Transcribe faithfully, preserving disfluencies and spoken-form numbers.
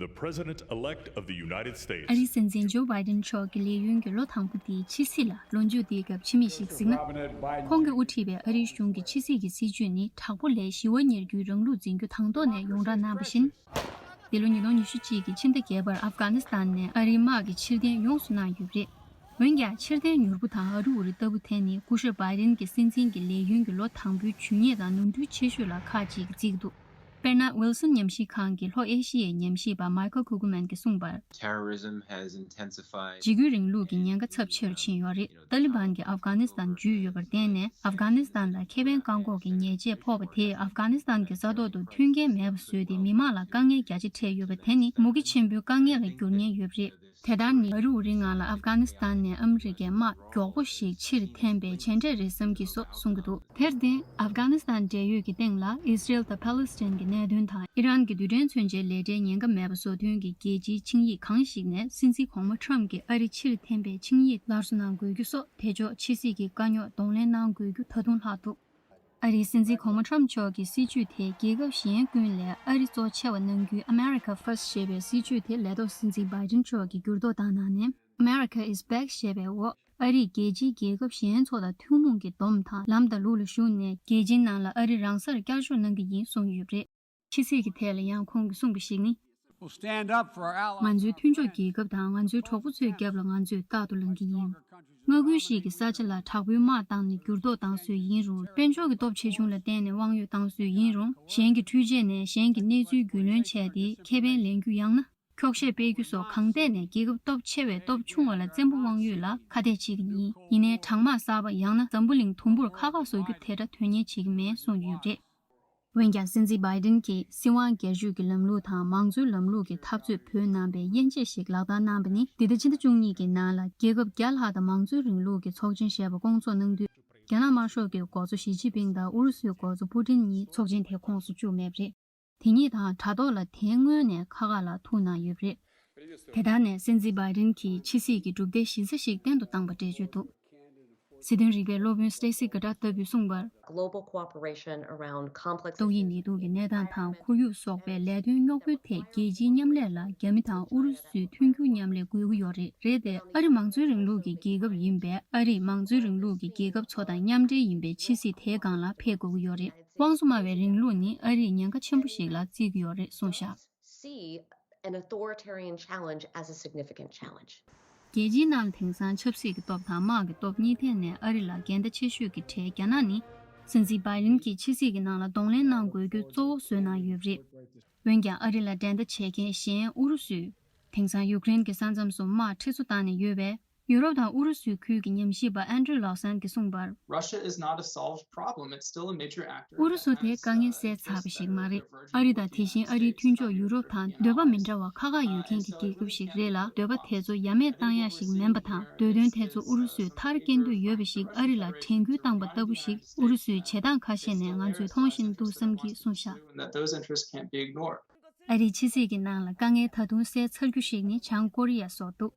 The President-elect of the United States. ཨ་རིའི་སྲིད་འཛིན་ཇོ་བྷའི་ཏིན་མཆོག་གི་ལས་ཡུན་གྱི་ལོ་དང་པོ་དེའི་ཕྱི་སྲིད་ལ་ལོ་མཇུག་དེའི་སྐབས་ཕྱི་མིག་ཞིག་གཟིགས་ན། ཁོང་གིས་དབུ་ཁྲིད་པའི་ཨ་རིའི་གཞུང་གི་ཕྱི་སྲིད་ཀྱི་སྲིད་ཇུས་ནི་དྲག་པོ་ལས་ཞི་བ་གཉེར་རྒྱུའི་རང་ལུགས་འཛིན་རྒྱུ་དང་ཐོག་ནས་ཡོངས་གྲགས་གནང་བ་བཞིན། འདི་ལོ་ཉིས་སྟོང་ཉི་ཤུ་གཅིག་གི་ཕྱི་ཟླ་བརྒྱད་པར་ཨབ་གྷ་ནི་སི་ཐན་ནས་ཨ་རིའི་དམག་གི་ཕྱིར་འཐེན་ཡོངས་སུ་གནང་ཡོད་པ་རེད། འོན་ཀྱང་ཕྱིར་འཐེན་མྱུར་པོ་དང་ཨ་རུ་ཨུ་རུ་ལྟ་བུ་དེ་ནི་སྐུ་ཞབས་བྷའི་ཏིན་གྱི་སྲིད་འཛིན་གྱི་ལས་ཡུན་གྱི་ལོ་དང་པོའི་ཇུས་ཉེས་དང་ནོར་འཁྲུལ་ཆེ་ཤོས་ལ་ཁག་ཅིག་གིས་བརྩི་གི་འདུག་དཔེར་ན། ཝིལ་སོན་ཉམས་ཞིབ་ཁང་གི་ལྷོ་ཨེ་ཤི་ཡའི་ཉམས་ཞིབ་པ་མའི་ཁལ་ཁུ་གུ་མན་གྱིས་གསུངས་པར། Terrorism has intensified. འཇིགས་སྐུལ་རིང་ལུགས་ཀྱི་ཉེན་ཁ་ཚབས་ཆེ་རུ་ཕྱིན་ཡོད་རེད། ཏཱ་ལི་བན་གྱིས་ཨབ་གྷ་ནི་སི་ཐན་འཇུས་ཡོད་པར་བརྟེན་ནས། ཨབ་གྷ་ནི་སི་ཐན་ལ་ཁེ་ཕན་བཀག་འགོག་གི་ཉེས་ཆད་ཕོག་པ་དེས་ཨབ་གྷ་ནི་སི་ཐན་གྱི་ས་ཐོག་ཏུ་མཐུན་རྐྱེན་མེད་པ་བཟོས་ཏེ། མི་མང་ལ་དཀའ་ངལ་རྒྱ་ཆེ་འཕྲད་ཡོད་པ་དེ་ནི་མུ་གེ་ཆེན་པོའི་དཀའ་ངལ་ལ་འགྱུར་ཉེན་ཡོད་པ་རེད། དེ་ལྟར་ནི། ཨ་རུ་ཨུ་རིའི་ངང་ལ་ཨབ་གྷ་ནི་སི་ཐན་ནས་ཨ་མི་རི་ཀའི་དམག་མགྱོགས་པོ་ཞིག་ཕྱིར་འཐེན་པའི་མཇལ་འཕྲད་རེད་བསམ་གྱི་སོགས་གསུང་གི་འདུག་དེར་བརྟེན། ཨབ་གྷ་ནི་སི་ཐན་འབྲེལ་ཡོད་ཀྱི་སྟེང་ལ་ཨི་སི་རེལ་དང་ཕཱ་ལེ་སི་ཐན་གྱི་གནད་དོན་དང་། ཨི་རན་གྱི་རྡུལ་ཕྲན་མཚོན་ཆའི་ལས་གྲྭའི་ཉེན་ཁ་མེད་པ་བཟོ་དོན་གྱི་རྒྱལ་སྤྱིའི་ཆིངས་ཡིག་གང་ཞིག་ནས། སྲིད་འཛིན་གོང་མ་ཁྲམ་གྱིས་ཨ་རི་ཕྱིར་འཐེན་པའི་ཆིངས་ཡིག་སླར་གསོ་གནང་དགོས་རྒྱུ་སོགས། དེ་ཕྱོགས་ཕྱི་སྲིད་ཀྱི་དཀའ་རྙོག་གདོང་ལེན་གནང་དགོས་རྒྱུ་ད་དུང་ལྷག་འདུག་ཨ་རིའི་སྲིད་འཛིན་གོང་མ་ཁྲམ་མཆོག་གི་སྲིད་ཇུས་དེས་རྒྱལ་ཁབ་གཞན་ཀུན་ལས་ཨ་རི་གཙོ་ཆེ་བ་གནང་རྒྱུའི་America First ཞེས་པའི་སྲིད་ཇུས་དེ་ལས་ཐོག་སྲིད་འཛིན་བྷའི་ཏིན་མཆོག་གིས་འགྱུར་ལྡོག་བཏང་གནང་ནས། America is Back ཞེས་པའི་འོག་ཨ་རིས་རྒྱལ་སྤྱིའི་རྒྱལ་ཁབ་གཞན་ཚོ་དང་ཐུན་མོང་གི་སྡོམ་དང་ལམ་དང་ལུགས་ལ་ཞུགས་ནས། རྒྱལ་སྤྱིའི་ནང་ལ་ཨ་རི་རང་སར་བསྐྱར་ཞུགས་གནང་གི་ཡིན་གསུངས་ཡོད་པ་རེད། ཕྱི་སྲིད་ཀྱི་ཐད་ལ་ཡང་ཁོང་གིས་གསུངས་པ་ཞིག་ནི། We'll stand up for our allies. ང་ཚོའི་མཐུན་ཕྱོགས་རྒྱལ་ཁབ་དང་ང་ཚོའི་གྲོགས་པོ་ཚོའི་རྒྱབ་ལ་ང་ཚོས་རྟག་ཏུ་ལངས་ཀྱི་ཡིན། མངའ་ཁུལ་ཞིག་གི་ས་ཆ་ལ་དྲག་པོའི་དམག་བཏང་ནས་འགྱུར་ལྡོག་བཏང་སྲོལ་ཡིན་རུང་། དཔལ་འབྱོར་གྱི་སྟོབས་ཆེ་ཆུང་ལ་བརྟེན་ནས་དབང་ཡོད་བཏང་སྲོལ་ཡིན་རུང་། གཞན་གྱི་འཕྲུལ་ཆས་ནས་གཞན་གྱི་གནས་ཚུལ་རྒྱུས་ལོན་བྱས་ཏེ་ཁེ་ཕན་ལེན་རྒྱུ། ཡང་ན་འཁྱོག་བཤད་སྤེལ་རྒྱུ་སོགས། གང་ཐད་ནས་རྒྱལ་ཁབ་སྟོབས་ཆེ་བས་སྟོབས་ཆུང་བ་ལ་བཙན་པོ་དབང་ཡོད་ལ་ཁ་གཏད་བྱེད་ཀྱི་ཡིན། ཡིན་ནའི་དྲག་དམག་གསར་པ་ཡང་ན་འཛམ་བུ་གླིང་དུམ་བུར་ཁ་ཁ་བཟོ་རྒྱུ་དེ་འདྲ་དོན་གཉེར་བྱེད་ཀྱི་མེད་གསུངས་ཡོད་པ་རེད། འོན་ཀྱང་། སྲིད་འཛིན་བྷའི་ཏིན་གྱིས་སྲིད་དབང་སྒེར་གཅོད་ཀྱི་ལམ་ལུགས་དང་མང་གཙོའི་ལམ་ལུགས་ཀྱི་འཐབ་རྩོད་བོད་ནང་པའི་དབྱེ་འབྱེད་ཞིག་ལག་བསྟར་གནང་པ་ནི། འདི་ཟླ་ཕྱི་ཟླ་བཅུ་གཉིས་ཀྱི་ནང་ལ་རྒྱལ་ཁབ་བརྒྱ་ལྷག་དང་མང་གཙོའི་རིང་ལུགས་ཀྱི་ཚོགས་ཆེན་ཞེས་པ་བསྐོང་ཚོགས་གནང་དུས། རྒྱ་ནག་དམར་ཤོག་གི་འགོ་གཙོ་ཞི་ཅིན་ཕིང་དང་ཨུ་རུ་སུའི་འགོ་གཙོ་པུ་ཏིན་གཉིས་ཚོགས་ཆེན་དེ་ཁོངས་སུ་བཅུག་མེད་པ་རེད། དེ་གཉིས་དང་དྲ་ཐོག་ལ་དེ་སྔོན་ནས་ཁ་ཁ་ལ་ཐུག་གནང་ཡོད་པ་རེད། དེ་ལྟར་ནས། སྲིད་འཛིན་བྷའི་ཏིན་གྱིས་ཕྱི་སྲིད་ཀྱི་གྲུབ་འབྲས་གཞི་རྩ་ཞིག་བརྟན་དུ་བཏང་པ་འགྲེལ་བརྗོད་འདུག་སྲིད་དོན་རིག་པའི་སློབ་དཔོན་སི་ཏེ་སི་གྷ་ཏ་ལྟ་བུས་གསུངས་པར། Global cooperation around complex ཏོག་དབྱིབས་ནད་དུག་གི་གནས་སྟངས་དང་ཁོར་ཡུག་སོགས་པའི་ལས་དོན་རྙོག་པོའི་ཐད་རྒྱལ་སྤྱིའི་མཉམ་ལས་ལ་རྒྱ་མི་དང་ཨུ་རུ་སུའི་མཐུན་འགྱུར་མཉམ་ལས་དགོས་ཀྱི་ཡོད་རེད། རེད་དེ། ཨ་རི་མང་གཙོའི་རིང་ལུགས་ཀྱི་རྒྱལ་ཁབ་ཡིན་པས། ཨ་རིས་མང་གཙོའི་རིང་ལུགས་ཀྱི་རྒྱལ་ཁབ་ཚོ་དང་མཉམ་འབྲེལ་ཡིན་པའི་ཕྱི་སྲིད་དེའི་སྒང་ལ་ཕེབས་དགོས་ཀྱི་ཡོད་རེད། དབང་བཟོ་སྨྲ་བའི་རིང་ལུགས་ནི་ཨ་རིས་ཉེན་ཁ་ཆེན་པོ་ཞིག་ལ་བརྩི་གི་ཡོད་རེད་གསུངས་བཞག see an authoritarian challenge as a significant challenge. རྒྱལ་སྤྱིའི་ནང་དེང་སང་ཆབ་སྲིད་ཀྱི་སྟོབས་དང་དམག་གི་སྟོབས་གཉིས་ཐད་ནས་ཨ་རི་ལ་འགལ་ཟླ་ཆེ་ཤོས་ཀྱི་གྲས་རྒྱ་ནག་ནི། སྲིད་འཛིན་བྷའི་ཏིན་གྱིས་ཕྱི་སྲིད་ཀྱི་ནང་ལ་གདོང་ལེན་གནང་དགོས་རྒྱུ་གཙོ་བོ་བཟོས་གནང་ཡོད་པ་རེད། འོན་ཀྱང་། ཨ་རི་ལ་འགྲན་ཟླ་བྱེད་མཁན་གཞན་ཨུ་རུ་སུས། དེང་སང་ཡུཀ་རེན་གྱི་ས་མཚམས་སུ་དམག་ཁྲི་ཚོ་བཏང་ནས་ཡོད་པས། ཡུ་རོབ་དང་ཨུ་རུ་སུའི་ཁུལ་གྱི་ཉམས་ཞིབ་པ་ཨན་ཌྲུ་ལོག་སན་གྱིས་གསུངས་པར། Russia is not a solved problem. It's still a major actor. ཨུ་རུ་སུ་དེ་དཀའ་ངལ་སེལ་ཚར་བ་ཞིག་མ་རེད། ཨ་རི་དང་དེ་བཞིན་ཨ་རིའི་མཐུན་ཕྱོགས་ཡུ་རོབ་དང་འདོད་པ་མི་འདྲ་བ་ཁག་ཁག་ཡོད་མཁན་གྱི་རྒྱལ་ཁབ་ཞིག་རེད་ལ། འདོད་པ་དེ་ཚོ་ཡ་མེད་བཏང་ཡག་ཞིག་མིན་པ་དང་། འདོད་དོན་དེ་ཚོ་ཨུ་རུ་སུས་མཐར་སྐྱེལ་འདོད་ཡོད་པ་ཞིག་ཨ་རི་ལ་དྲན་སྐུལ་བཏང་པ་ལྟ་བུ་ཞིག་ཨུ་རུ་སུའི་བྱེད་སྟངས་ཁ་ཤས་ནས་ང་ཚོས་མཐོང་བཞིན་འདུག་བསམ་གྱིས་གསུངས་བཞག That those interests can't be ignored. ཨ་རིའི་ཕྱི་སྲིད་ཀྱི་ནང་ལ་དཀའ་ངལ་ད་དུང་སེལ་ཚར་རྒྱུ་ཞིག་ནི་བྱང་ཀོ་རི་ཡ་སོགས་འདུག